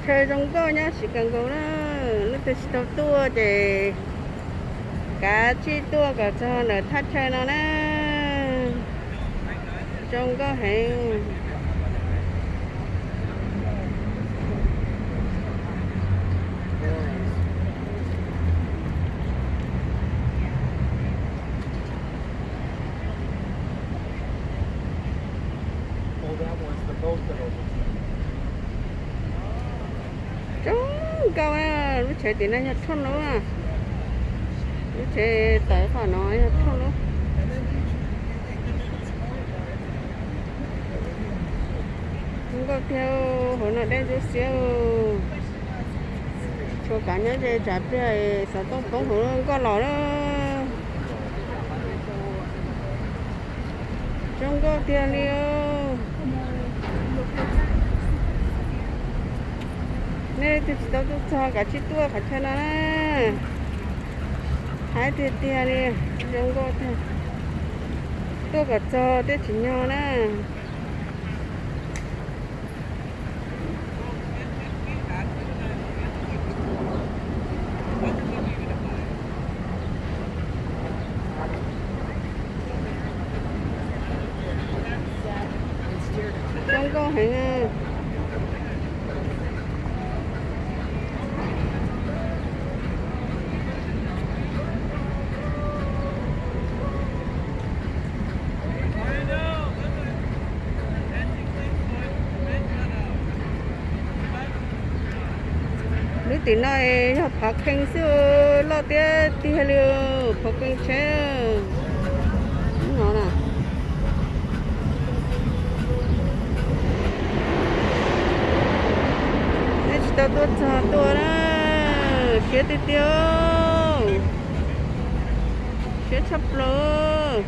Chaw zoo nkauj nyob Chicago na, leej twg tsis tau tuaj ces kav tsij tuaj kom txog ntawm thaj chaw no na. Zoo nkauj heev. Zoo nkauj na, lub tsev tim no yog thooj lub, lub tsev tawm qhov no yog thooj lub. Zoo nkauj tiag, hauv no deb ntxuv xiab. Tshuav kav nyob ze tsam pliag xov tooj poob hauv nkoj los na. Zoo nkauj tiag li. Nej leej twg tsis tau tuaj txog kav tsij tuaj qhov chaw no na. Haib tiag tiag li, zoo nkauj tiag. Tuaj kom txog thiaj tsim nyog na. Zoo nkauj heev. Lub tim no yog phav kheej xwb, loj tiag tiag li, phav kheej tsheb. Lub no na. Nej tsis tau tuaj txog tuaj na, siab tiag tiag, siab tshaj plaws.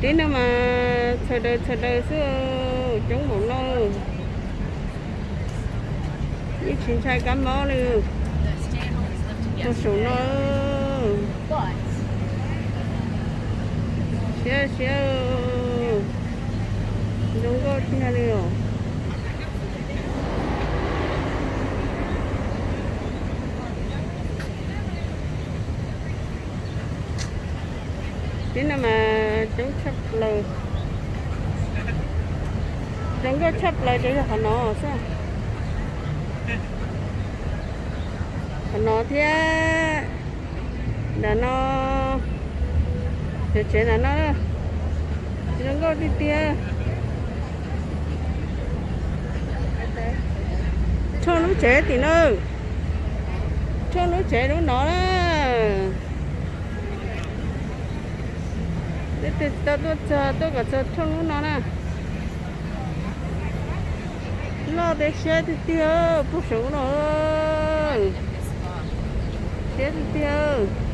Tib no mas txhawm daws txhawm daws xwb, coob npaum no. Yeej tsis ntshai kab mob li. Puag saum no, siab siab, zoo nkauj tiag li os. Tib no mas coob tshaj plaws, zoo nkauj tshaj plaws ces yog qhov no xwb. Qhov no thiab, ntawm no, cov tsev ntawm no zoo nkauj tiag tiag. Tshooj lub tsev tim no, tshooj lub tsev lub no na. Leej twg tsis tau tuaj txog tuaj kom txog tshooj lub no na. Loj tiag siab tiag tiag, puag saum no, siab tiag tiag.